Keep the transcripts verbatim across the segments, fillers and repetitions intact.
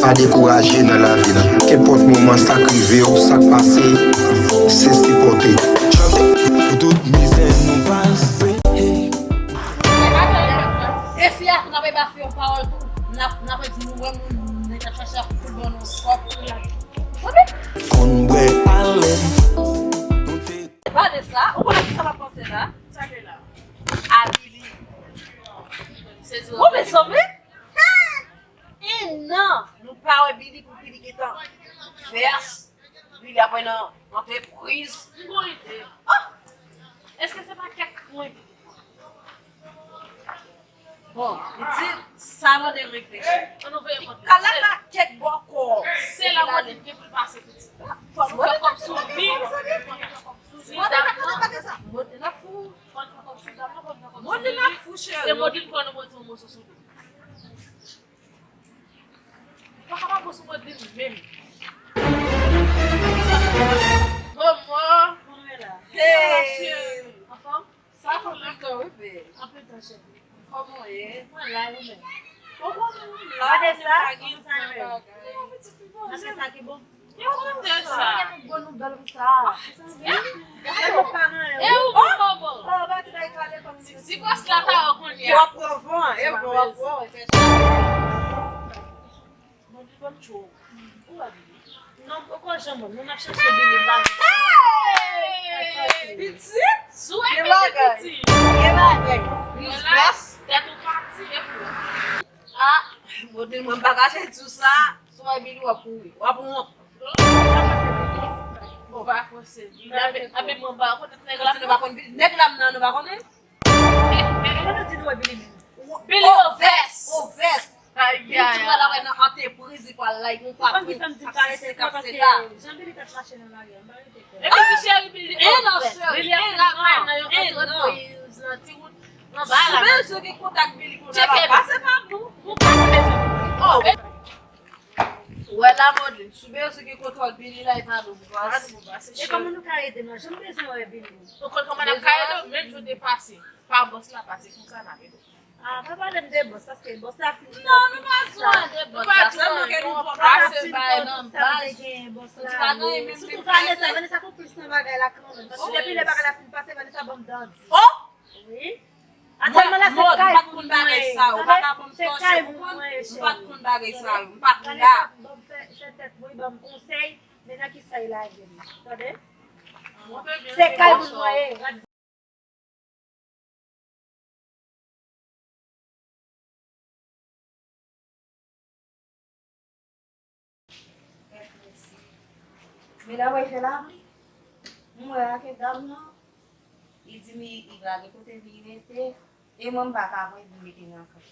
Pa dekouraje nan lavi nan. Kenpòt moman sa k rive w, sa k pase, se sipòte. Pou tout mizè nou pase. E fi a tou, n ap bay ba fi yon pawòl tou. N ap, n ap di nou wè moun nèg ap chache ap fout ban nou kòb pou la. Konn bwè alè. Vanessa, ou konnen ki sa m ap panse la? Sa ke la? A Billy. Se di ou bezwen. E non, nou pa wè Billy pou Billy gentan vès. Billy apre nan antrepriz. M gon ide. Oh! Èske se pa kèk pwen Billy pran? Bon, li di sa mande reflechi. Ann nou veye Modlin. Kala ka kèk bòkò. Se la Modlin gen pou l pase pitit la. Fò nou fè kòb sou li. Si dam nan, Modlin ap fou. Fò nou fè kòb sou dam nan, fò nou fè kòb sou li. Modlin ap fou, cheri. E Modlin fò nou mete yon moso sou li. Ou pa kapab bon sou Modlin menm. Momo. Hey. Anfòm? Sa fè lontan, wi, bebe. Anpil tan, cheri. Kòman w ye? Mwen la, ou menm? Ou konnen m la, Vanessa, kòman sa ye? Nan fè sa ki bon. Ki kote sa? Bon nouvèl pou sa. Sa bon pa nan yo. E ou bon, bon, bon. Oh, ba ti bay kale kòm si. Si bòs la ta wè kounye a. W ap pran van, e van, w ap pran. Bon, li ban m tchou. Ou wè Billy? Non, poko janm wè m. Nou n ap chache Billy m pa jwenn. Hey! Pitit? Sou e gen bagay. Pitit. Gen bagay. Li vès. Tèt ou pati, e pou. Ah, Modlin, mwen m pa kache di w sa. Si w wè Billy, w ap kouri. W ap wont. Ou pa panse Billy. Abe, abe, mwen pa konnen nèg la. Kote nou pa konn Billy? Nèg la m nan, nou pa konnen? Kote w di nou wè Billy menm? Billy o vès. O vès. Ayayay. Li di mwen la wè nan antrepriz, li pral la, yon patwon, k ap sesi, k ap sela. Jan Billy t ap mache nan lari a, m pa rete kwè. Epi ti cheri Billy o vès. Billy ap travay nan yon antrepriz, nan ti wout, nan bay la. Sou bezwen gen kontak Billy kounye a, pase pa nou. Ou pase bezwen. Oh. Wè la Modlin, sou bezwen gen kontak Billy la, e pa nou pou pase. E kòman nou ka ede nou? Jan m bezwen wè Billy. Ou konn kòman n ap ka ede w? Menm jan w te pase pa bòs la, pase konsa n ap ede w. Ah, pa pale m de bòs, paske bòs la fin fè. Non, nou pa bezwen de bòs la, sèlman ke nou pase bay nan baz. Ou ti pa gen menm. Sitou Vanessa, Vanessa konplis nan bagay la kanmenm. Paske depi lè bagay la fin pase, Vanessa ban m dandi. Oh! Wi. Aktyèlman la, se kay moun mwen ye. Tande? Se kay moun mwen ye, cheri. M pa t konn bagay sa yo. M pa t konn la. Vanessa ban m fè, fè tèt mwen, ban m konsèy, men nan kisa y lage m. Tande? Se kay moun mwen ye. Men la wè fè lapli. M wè a ke dam nan, li di m li pa gen kote li rete, e mwen m pa ka pran pou mete nan kay.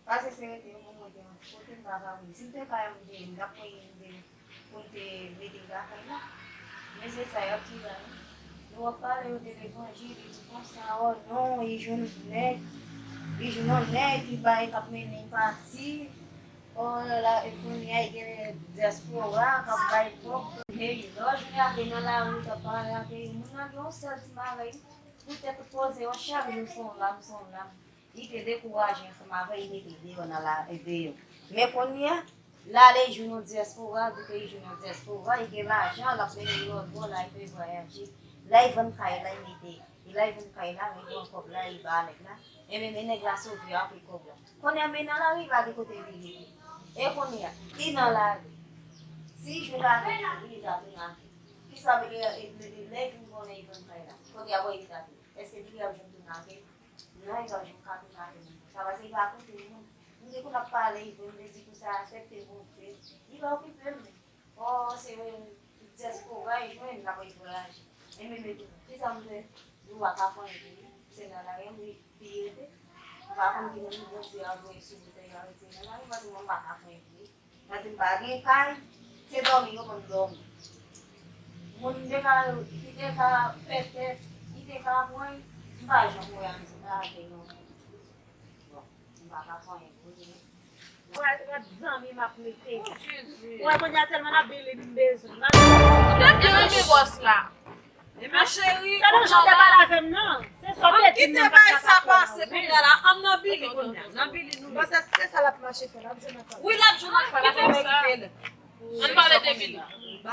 Pase se rete yon moun mwen te yon ti kote m pa ka wè. Si m te ka yon de m t ap pran yon de m pou m te mete lakay la. Men se sa y ap di la wi. Nou ap pale yo de levanjil, li di konsa, oh non, li jwenn nèg, li jwenn yon nèg, li bay k ap mennen pati. Oh la la, e kounye a, e gen dyaspora k ap bay kòb. Hey, lè w jwenn avè nan lari, w t ap pale avè moun nan, gen yon sèl ti bagay, poutèt ou poze yo chak jou, se yon lam, se yon lam. Li te dekouraje ansanm avè l, li mete l deyò nan la, deyò. Men kounye a, l ale jwenn yon dyaspora, li te jwenn yon dyaspora, li gen lajan, l ap mennen l lòt bò, l al fè vwayaje. Lè l vann kay la, li mete, lè l vann kay la, li pran kòb la, li ba nèg la. Enben, men nèg la sove apre kòb la. Kounye a, men nan lari, li pa gen kote li rete. E kounye a, li nan lari. Si jou ta vini, li ta tounen ak li. Kisa vle, lè, lè, lè vin konnen li vann kay la? Kote a, bò li ta tounen? Èske li ap janm tounen ak li? Non, li p ap janm ka tounen avè m. Sa paske li pa koute moun. M di kou n ap pale, li vin, li di kou sa afekte Bondye. Li pa okipe m. Oh, se dyaspora li jwenn, l ap vwayaje. E menm tou, kisa m fè? Li pa ka fè anyen pou li. Se nan lari a li rete. Ou pa konn ki moun Bondye a voye sou wout la, li pa rete nan lari, paske mwen m pa ka fè anyen pou li. Paske m pa gen kay, se dòmi yo konn dòmi. Moun m te ka, ki te ka pètèt, ki te ka mwen, m pa janm wè ansanm avè yo. Bon, m pa ka fè anyen pou li. Wè, wè zanmi m ap mete. Oh, Jezi. Wè, kounye a tèlman nan Billy m bezwen. Ou te byen renmen bòs la. Ebyen, cheri, sa nan jan te pale avè m nan. Se sa w te di m nan, m pa t ka pase kounye a la. Ann nan Billy kounye a. Nan Billy nou ye. Bon, se, se sa l ap mache fè, l ap jwenn anpil. Wi, l ap jwenn anpil, l ap fè kite l.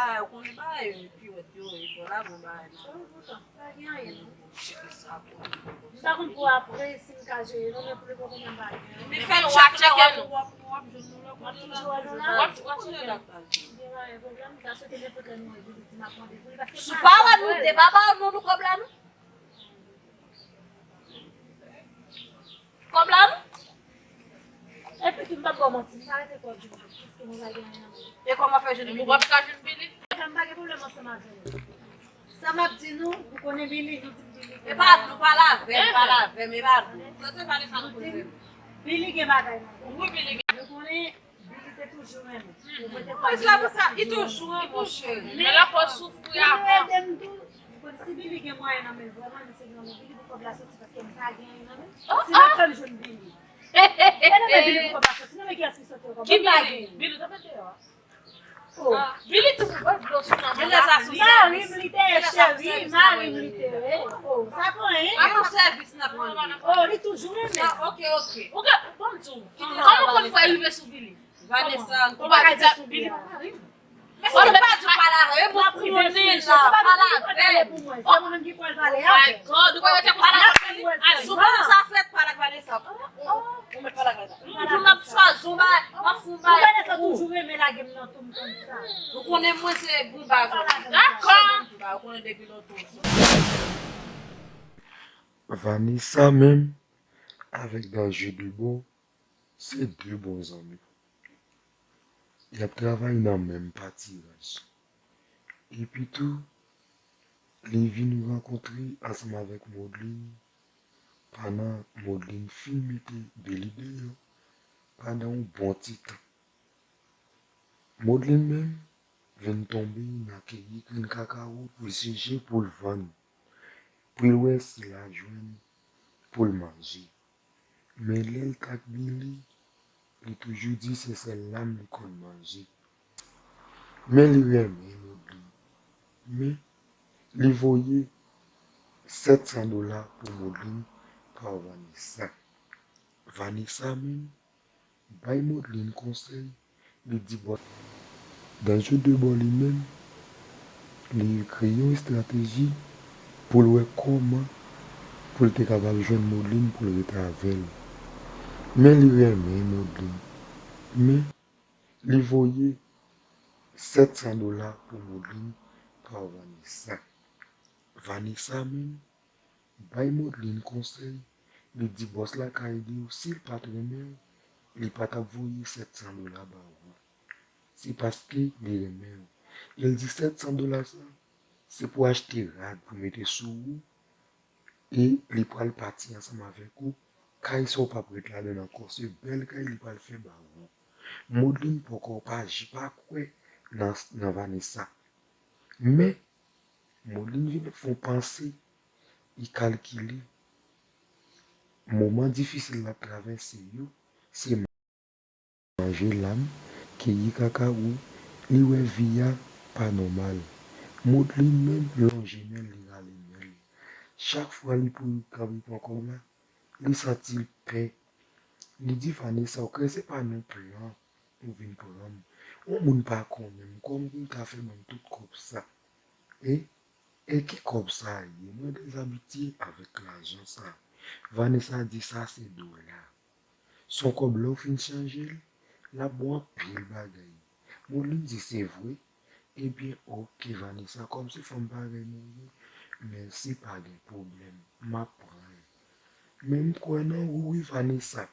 Bagay, ou konnen bagay yo, piwèt yo, e fò la, bon bagay, non. Sa gen anyen, non. M pa konn pou apre, si m ka jere, non, men pou le moman, m pa gen. Men fè nou chak tcheke nou. W ap, w ap jwenn nou lè w ap toujou wè nou la. W ap, w ap jwenn nou la. M gen anyen pwoblèm, m ta swete nenpòt lè nou wè Billy di m ap mande pou li, paske m pa wè nou, te pa ba nou, nou kòb la, non. Kòb la, non? Epi tou, m p ap ba w manti, m pa rete kòb yo, paske mwen pa gen anyen nan men. E kòman fè jwenn Billy? Ou p ap ka jwenn Billy? M pa gen pwoblèm ansanm avè w. Sa m ap di nou, nou konnen Billy, nou di m Billy gen bagay. E pa nou pale avè m, pale avè m, e pa nou. Tande pale sa nou poze m. Billy gen bagay nan men. Wi, Billy gen. Nou konnen Billy te toujou renmen. Mwen te kwè Billy ap toujou renmen. Li toujou renmen, monchè. Men lè fò soufri avan. Ede m tou. Mwen konn si Billy gen mwayen nan men l vrèman, li se nan men Billy pou kòb la soti paske m pa gen anyen nan men. Si mwen fè m jwenn Billy. E nan men Billy pou kòb la soti, nan men kiyès li soti ankò? Mwen pa gen. Billy, Billy, ou t ap mete yo a? Oh. Billy ti pou bwè dlo sou nan men la. Mari m li te ye, cheri, mari m li te ye. Oh, sa pa anyen. A yon sèvis n ap mande. Oh, li toujou renmen. Ok, ok. Ou gen, ban m di w. Kòman w konn fè rive sou Billy? Vanessa, ou pa ka di sou Billy pa mari m. Men si m pa di w pale avè l, mwen konnen la, pale avè l. Se mwen menm ki pral pale avè l. Oh my God, ou pa mete pou pale avè l. Sou kòman sa fèt pale ak Vanessa. Ou mèt pale ak Vanessa. M di w m ap chwazi yon bagay, m ap fè yon bagay. Vanessa toujou renmen lage m nan tou, m konn sa. Ou konnen mwen se bon bagay. Dakò. Ou konnen depi lontan. Vanessa menm avèk Danjou Debò se de bon zanmi. Y ap travay nan menm patiraj. Epi tou, li vin rankontre ansanm avèk Modlin pandan Modlin fin mete Billy deyò pandan yon bon ti tan. Modlin menm vin tonbe nan keyi grenn kakawo pou l chèche pou l vann, pou l wè si l a jwenn pou l manje. Men lè l t ak Billy, li toujou di se sèl lam li konn manje. Men li renmen Modlin. Men li voye sèt san dola pou Modlin pa Vanessa. Vanessa menm bay Modlin konsèy, li di bòs. Danjou Debò li menm, li kreye yon estrateji pou l wè kòman pou l te kapab jwenn Modlin pou l rete avè l. Men li renmen Modlin. Men li voye sèt san dola pou Modlin pa Vanessa. Vanessa menm, bay Modlin konsèy, li di bòs la ka ede w, si l pa t renmen w, li pa t ap voye sèt san dola ba ou. Se paske li renmen w. E l di sèt san dola sa, se pou achte rad pou mete sou ou, e li pral pati ansanm avèk ou, kay sa w p ap ret ladan l ankò, se bèl kay li pral fè ba ou. Modlin poko pa j-, pa kwè nan, nan Vanessa. Men, Modlin vin fè yon panse, li kalkile moman difisil l ap travèse yo, se manje lam, keyi kakawo, li wè vi a pa nòmal. Modlin menm lonje men l, li rale men l. Chak fwa li pou kanpe pran kòb la, li santi l pè. Li di Vanessa, ok, se pa non plan ou vin pran m. Yon moun pa konnen m, kòman pou l ta fè ban m tout kòb sa? E, e ki kòb sa ye? Mwen dezabitye avèk lajan sa. Vanessa di sa se dola. Se yon kòb lè w fin chanje l, l ap bon anpil bagay. Modlin di se vre? Ebyen, ok, Vanessa, kòm se fanm parèy mwen ye, mèsi, pa gen pwoblèm, m ap pran l. Men m kwè nan ou wi, Vanessa.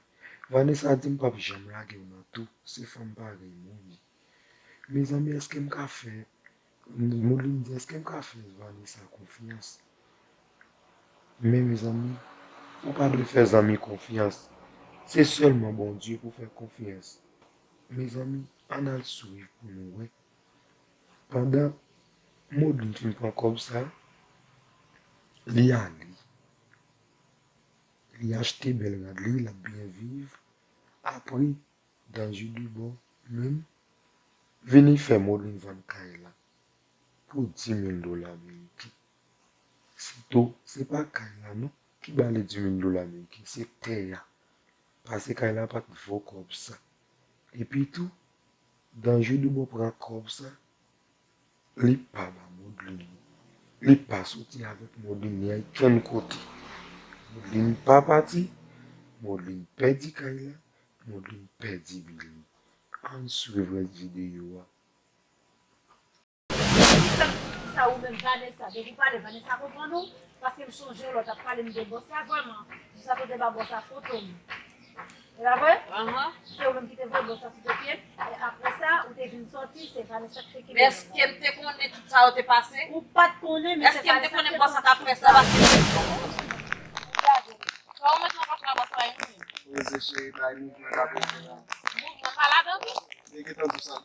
Vanessa di m p ap janm lage w nan tou, se fanm parèy mwen ye. Mezanmi, èske m ka fè, Modlin di, èske m ka fè Vanessa konfyans? Men mezanmi, ou pa dwe fè zanmi konfyans. Se sèlman Bondye pou fè konfyans. Mezanmi, ann al swiv pou nou wè. Pandan Modlin fin pran kòb sa, li ale. Li achte bèl rad li, l ap byen viv. Apre, Danjou Debò menm vini fè Modlin vann kay la pou di mil dola ameriken. Sitou, se pa kay la non ki ba li di mil dola ameriken, se tè a. Paske kay la pa t vo kòb sa. Epi tou, Danjou Debò pran kòb sa, Li pa ba Modlin. Li pa soti avèk Modlin ni ay kenn kote. Modlin pa pati. Modlin pèdi kay la. Modlin pèdi Billy. Ann swiv rès videyo a. Sa ou menm Vanessa, depi w pale Vanessa konprann ou, paske m sonje w lè w t ap pale m de bòs la vrèman, jis ap te ba bòs la foto m. E pa vre? Se ou menm ki te voye bòs la sou te pye m, e apre sa, ou te vin sòti, se Vanessa ki te kenbe. Men èske m te konnen tout sa yo te pase? Ou pa t konnen, men se Vanessa ki te konnen bòs la t ap fè sa. Èske m te konnen bòs la t ap fè sa? Gade. Sa ou met nan pòch la bòs la, wi. Poze cheri, bay mouvman k ap rete la. Mouvman pa ladan tou. Li gentan di sa.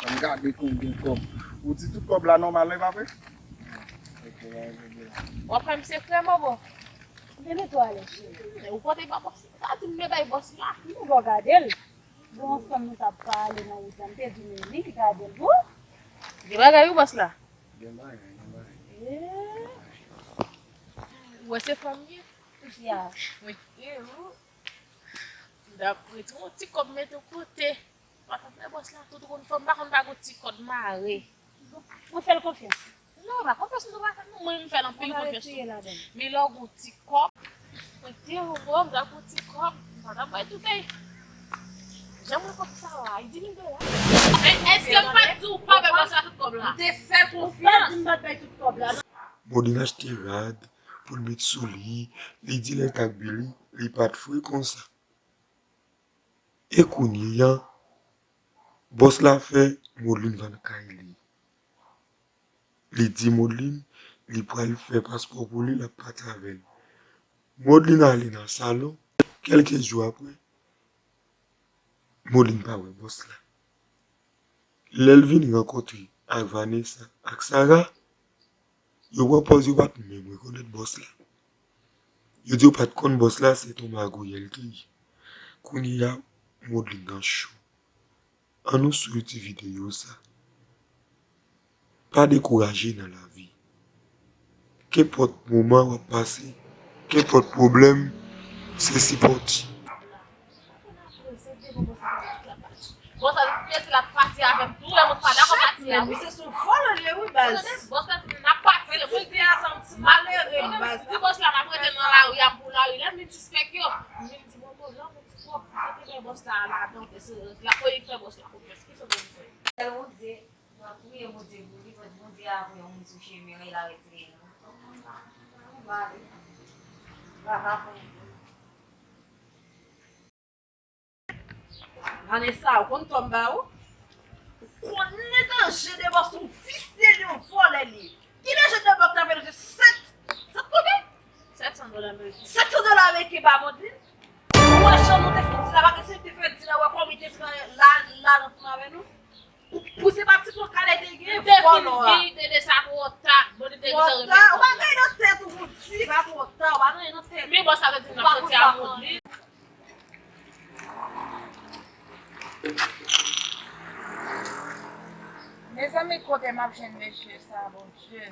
Ann gade konbyen kòb. Ou di tout kòb la nòmal, non, pa vre? Ok, pa gen pwoblèm. W ap fè m sekrè, bobo? Bebe, to ale, cheri. Ou pote ba bòs la, di m men bay bòs la. Nou bon gade l. Bon, ansanm nou t ap pale nan wout la, m te di men li ki gade l tou. Gen bagay wi bòs la. Gen bagay, gen bagay. Ou wè se fanm ye? Ya. Mwen, e ou? M t ap retire yon ti kòb mete yon kote. Patwon fè bòs la tout gon fanm pa konn pa gon ti kòd mare. Mwen fè l konfyans. Non, pa konfyans nou pa fè non. Mwen, m fè l anpil konfyans tou. Men lè w gon ti kòb, mwen te wè m t ap gon ti kòb, m pa t ap bay tout, ey. Jan mwen kòb sa la, li di m de la. Men èske m pa t di w pa bay bòs la tout kòb la? M te fè l konfyans. Ou pa t di m pa t bay tout kòb la non. Modlin achte rad pou l met sou li, li di l entak Billy, li pa t fre konsa. E kounye a, bòs la fè Modlin vann kay li. Li di Modlin li pral fè paspò pou li, l ap pati avè l. Modlin ale nan salon, kèlke jou apre, Modlin pa wè bòs la. Lè l vin rankontre ak Vanessa ak Sarah, yo pran pòz yo pa t menm rekonèt bòs la. Yo di yo pa t konn bòs la se t on magouyè l te ye. Kounye a, Modlin nan cho. Ann nou swiv ti videyo sa. Pa dekouraje nan lavi. Kenpòt moman w ap pase, kenpòt pwoblèm, se sipòte. Bon, sa vle di l ap pati avè m tou, lè moun pa dakò pati a, wi. Misye se yon vòlè li ye wi baz. Bòs la di n ap pati, se mwen ki di a sa, yon ti malere baz. Di bòs la m ap rete nan lari a pou lari. Lè m vin sispèk yo, m vin di bon, bon, lè yon moun ti kòb, mwen te bay bòs la ladan, se la pou li fè bòs la konfyans. Ki sa w vle fè? Sèl Bondye. Nou ap priye Bondye pou li, fòk Bondye a voye yon moun sou chemen an, e l a retire nou. Nou pale. Papa pou nou. Vanessa, ou konn tòm ba ou? Ou konnen danje de bòs, yon visye li, yon vòlè li ye. Ki danje de bòs la fè nou se sèt, sèt konbyen? Sèt san dola ameriken. Sèt san dola ameriken ba Modlin. Ou wè jan nou te fè di la, pa gen si te fè di la, ou wè kòman li te fè la, la ansanm avè nou? Pou se pa ti pon kale te gen, fò lò a. Ou te vin gen ide de sa twò ta. Twò ta, ou pa gen nan tèt ou pou di pa twò ta, ou pa gen nan tèt ou. Men bòs la te di m ap sòti a Modlin. Mezanmi, kote m ap jwenn mesye sa, Bondye?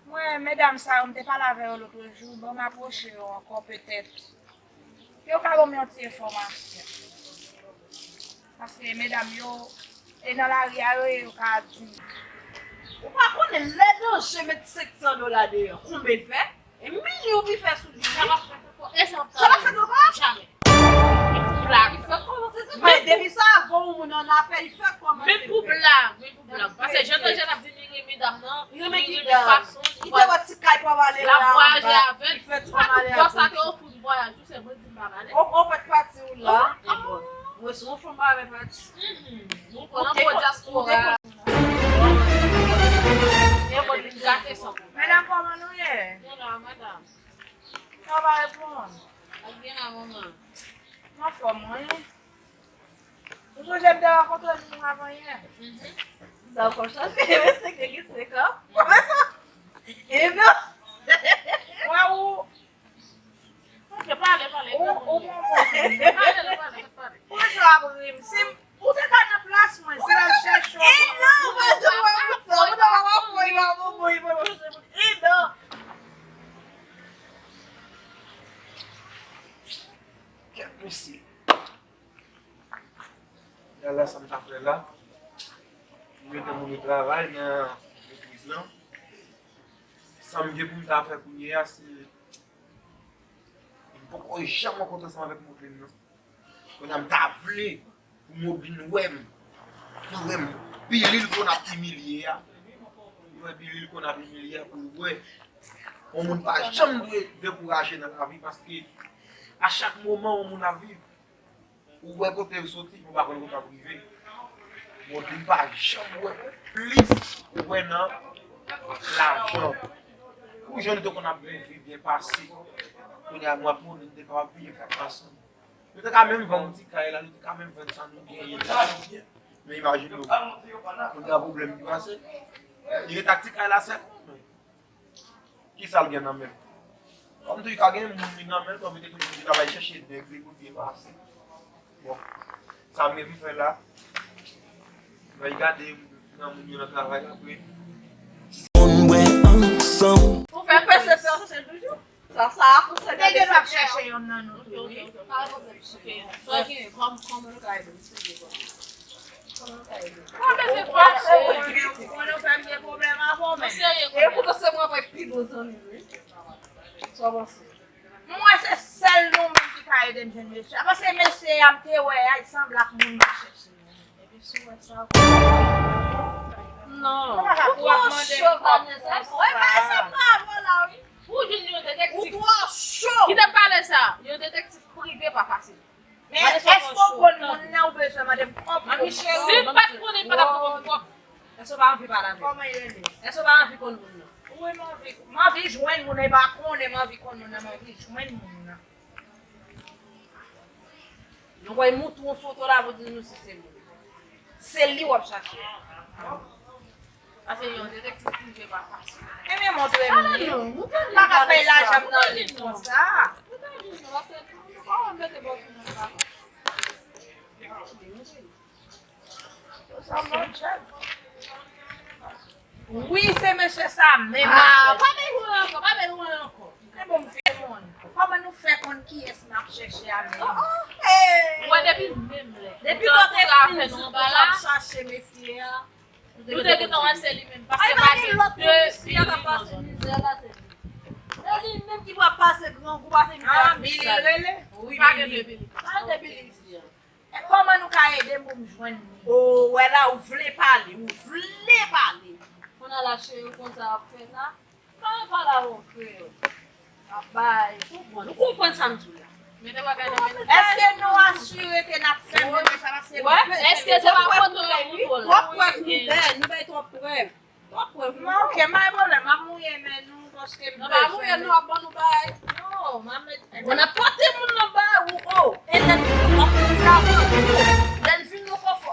Mwen, medam sa yo, m te pale avè yo lòt jou, bon, m apwoche yo ankò petèt. Yo ka ban m yon ti enfòmasyon. Paske medam yo, e nan lari a yo ye, yo ka di m. Ou pa konnen lè danje met senk san dola deyò, konbyen l fè? E milyon li fè sou li. Sa p ap fèt ankò. E sa p ap fèt ankò? Jamè. Men pou blag. Men depi sa, avan yon moun annafè, li fèk kòmanse. Men pou blag, men pou blag. Paske jan danje l ap di li renmen dam nan, li renmen ki dam? Li te wè ti kay pa pale la anba, li fè ti pa pale avè l. Bòs la te ofri m vwayaj wi, se mwen ki di m pa pale. Ou, ou pa t pati ou la. Mwen se yon fanm pa vle pati. Ou pran nan po dyaspora. Gen moun vin gate san. Medam, kòman nou ye? Nou la, madanm. Sa w pa reponn? Ak gen la, manman. M anfòm, wi. Ou sonje m te rankontre nou avan yè? Mhm. Sa w konn chanje, mesye gen gen senk an. E non. Mwen ou. Ok, pale, pale. Ou, ou bon moun. Pale, pale, pale. Ou sa ap ri m. Si m Ou te ka nan plas mwen, si l al chèche w. E non, mwen te wè tout sa, mwen te wè w ap pran yon bobo, yon bobo, e non. Kèt mesye. Gade la sa m ta fè la. Mete moun yo travay nan legliz lan. Sa m gen pou m ta fè kounye a, se m poko janm rankontre ansanm avèk Moblin non. Kounye a m ta vle pou Moblin wè m. Pou wè m. Billy l konn ap imilye a. Pou wè Billy l konn ap imilye a, pou wè yon moun pa janm dwe dekouraje nan lavi, paske a chak moman yon moun ap viv, ou wè kote l soti, ou pa konn kote w ap rive. Moblin pa janm wè plis ou wè nan lajan. Pou jan nou te konn ap byen viv, byen pase. Kounye a, mwen ak Moblin te kapab viv ansanm. Nou te ka menm vann ti kay la, nou te ka menm vann sa nou genyen la. Men imajine w, kounye a pwoblèm ki pase. Li ret ak ti kay la sèlman, men kisa l gen nan men l? Kòm tou li ka gen moun li nan men l, kòm li te toujou di l ap al chèche nèg li pou l byen pase. Bon, sa m gen pou m fè la, m al gade nan moun yo nan travay apre. Moun mwen ansanm. Ou fè pèse fè ansanm toujou? Sa, sa a konsa. Nèg yo ap chèche yonn nan nou tou, wi. Sa gen, kòm, kòman nou ka ede m, silvouplè? Kòman nou ka ede m? Mwen bezwen fache. Mwen nou fè m gen pwoblèm avè w, men. E poutan se mwen mwen pi bon zanmi, wi. Sa w panse? Mwen se sèl nou menm ki ka ede m jwenn mesye a. Paske mesye a m te wè a, li sanble ak moun m ap chèche. Epi si w wè sa, non. Ou twò cho, Vanessa. Wi, men se pa vre la, wi. Ou jwenn yon detektif. Ou twò cho. Kite pale sa. Yon detektif prive pa fasil. Men èske w konn moun nan ou bezwen mande m kòb pou m? Si m pa t konnen, m pa t ap mande w kòb. Èske w pa anvi pale avè m? Kòman l rele? Èske w pa anvi konn moun nan? Wi, m anvi, m anvi jwenn moun nan, e pa konnen m anvi konn moun nan, m anvi jwenn moun nan. Nou wè mouton yon foto la pou di nou si se moun. Se li w ap chache. Paske yon detektif prive pa fasil. Ebyen, montre m li. Pa ka bay lajan m nan li konsa. Wi, se mesye sa menm. Ah, pa bezwen ankò, pa bezwen ankò. Men bon, m fè konn. Kòman nou fè konn kiyès n ap chèche a menm? Ou wè depi menm lè. Depi lòt te fin sou ap chache mesye a. Nou te gentan wè se li menm. Paske pa gen lòt moun isi a k ap pase mizè la, se li. Se li menm ki pral pase grangou, pase mizè. Ah, Billy rele? Wi, pa gen de Billy. Pa gen de Billy isi a. E kòman nou ka ede m pou m jwenn li? O, wè la, ou vle pale, ou vle pale. Kounye a la, cheri, ou konn sa w ap fè la? Pa pale avè w kreyòl. Ap bay, konprann. Ou konprann sa m di w la? Èske nou asire ke n ap fè menm sa? Paske nou bezwen. Èske se pa foto yo montre w la? Twòp prèv nou bay, nou bay twòp prèv. Twòp prèv. Non, ok, pa gen pwoblèm, m ap mouye men nou, paske m bezwen. Non, pa mouye nou, ap ban nou bay. Non, m ap met. Bon, n ap pote moun nan bay ou, o. E lè n vin, w ap vin di avan nou. Lè n vin, nou konfò.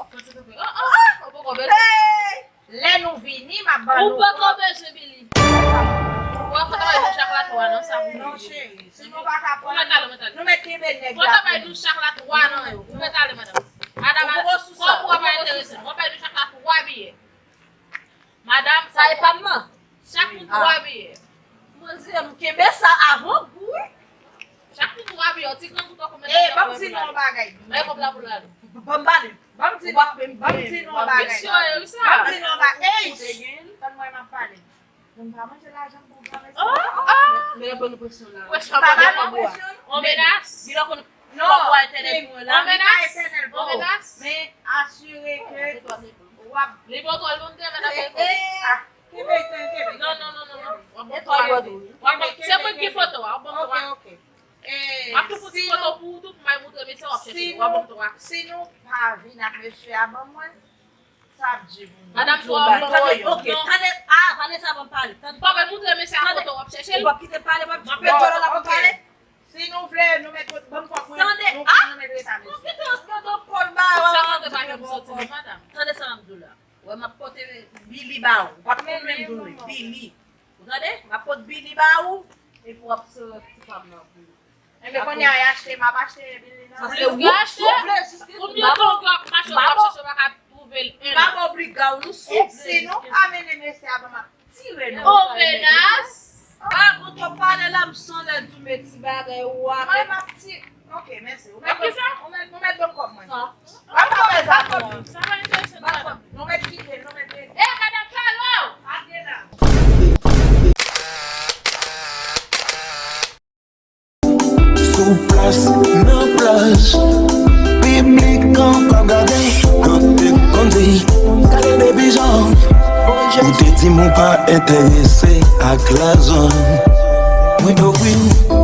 Hey! Lè nou vini, m ap ban nou. Ou poko bezwen Billy. Ou ap fè nou chak la twa nan sa pou nou. Non, cheri, si nou pa ka pran, nou met kenbe nèg la. Fò nou bay nou chak la twa nan yo. Ou mèt ale, madanm. Madanm, kòb ou a pa enterese nou. W ap bay nou chak la twa biyè. Madanm, sa e pa m nan. Chak moun twa biyè. Manzè, m kenbe sa avan gou, wi. Chak moun twa biyè, yon ti grangou tankou mwen. Eh, ban m di nou yon bagay. Bay kòb la pou l ale. Ban m pale. Ban m di nou, ban m di nou yon bagay. Ban m di nou yon bagay. Ey! Tann mwen, m ap pale. Moun pa manje lajan pou granmesi. Oh, oh. Men, men, ban nou presyon la. Presyon pa gen presyon. On menas. Billy konn kòb ou a etènèl pou mwen la. On menas. On menas. Men asire ke w ap. Li poko l monte, men ap. Kenbe, kenbe. Non, non, non, non, non. W ap pran. Se mwen ki foto a, w ap pran. Ok, ok. M ap tou fouti foto pou ou tou, pou m al montre mesye w ap chèche. W ap pran. Si nou pa vin ak mesye a ban mwen, sa ap di pou nou. Madanm, tande, ok, tande, ah, Vanessa, ban m pale. Tande, ou pa moutre mesye a foto w ap chèche l. Ou p ap kite m pale, m ap kite djòlè la pou m pale. Si nou vle, nou met, ban m kòb mwen, nou, nou met reta mesye. Tande, ah, nou kite yon kado pòl ba yo. Sa kote pa janm soti, non, madanm. Tande sa m ap di w la. Wè, m ap pote Billy ba ou. Ou pa t konn menm di w, Billy. Ou tande? M ap pote Billy ba ou, epi w ap serve ti pa m nan pou ou. Enben, kounye a, y achte, m ap achte Billy nan. Sa se ou, si w vle, si w vle. Konbyen tan w ap mache, w ap chèche, w pa ka twouve l, en an. M ap oblije w, nou, si, si nou pa mennen mesye a ban m, m ap tire nou. Oh, menas! Ah, bon, twòp pale la, m sanlè di w, men ti bagay ou a. Mwen, m ap ti-, ok, mèsi. Ou mèt, ou mèt, ou mèt ban m kòb mwen. Sa. Ban m kòb mwen, ban m kòb mwen. Sa pa enterese nou, madanm. Nou mèt kite, nou mèt Nan plaj, piblik an p ap gade. Yo te konn di, gade de pijan. Ou te di m ou pa enterese ak lajan. Mwen ofri w,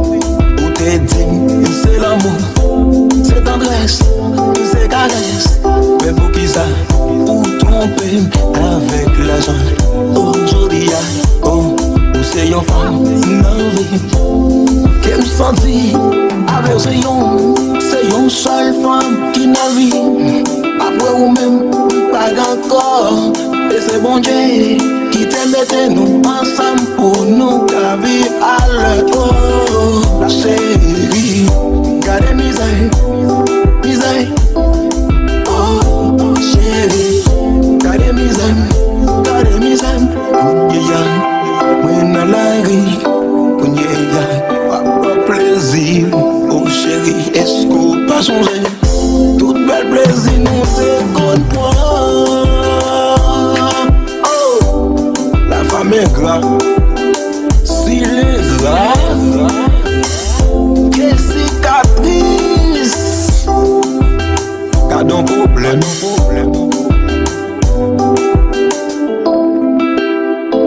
ou te di m se lanmou, se tandrès, se karès. Men poukisa ou twonpe m avèk lajan? O, jodi a, o, ou se yon fanm nan vi m ke m santi avè w. Se yon, se yon sèl fanm ki nan vi m. Apre ou menm, m pa gen ankò. E se Bondye ki te mete nou ansanm pou nou ka viv alè. O, cheri, gade mizè, mizè. O, cheri, gade mizè m, gade mizè m. Kounye a, mwen nan lari. Kounye a, w ap pran plezi. O, cheri, èske w pa sonje tout bèl plezi nou te konn pran? O, la femme est grave. Si l engra, ke sikatris. Gad on pwoblèm.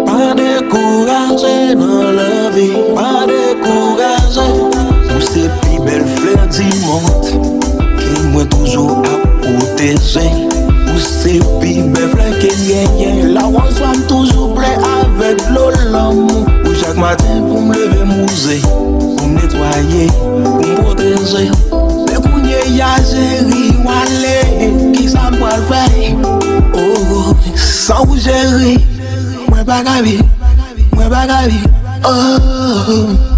Pa dekouraje nan lavi, pa dekouraje. Ou se pi bèl flè di mond ke mwen toujou ap pwoteje. Ou se pi bèl flè ke m genyen. Lawòz pa m toujou ple avèk dlo lanmou. Ou chak maten pou m leve m wouze, pou m netwaye, pou m pwoteje. Men kounye a, cheri, w ale, kisa m pral fè? O, san ou, cheri, mwen pa ka viv, mwen pa ka viv. O.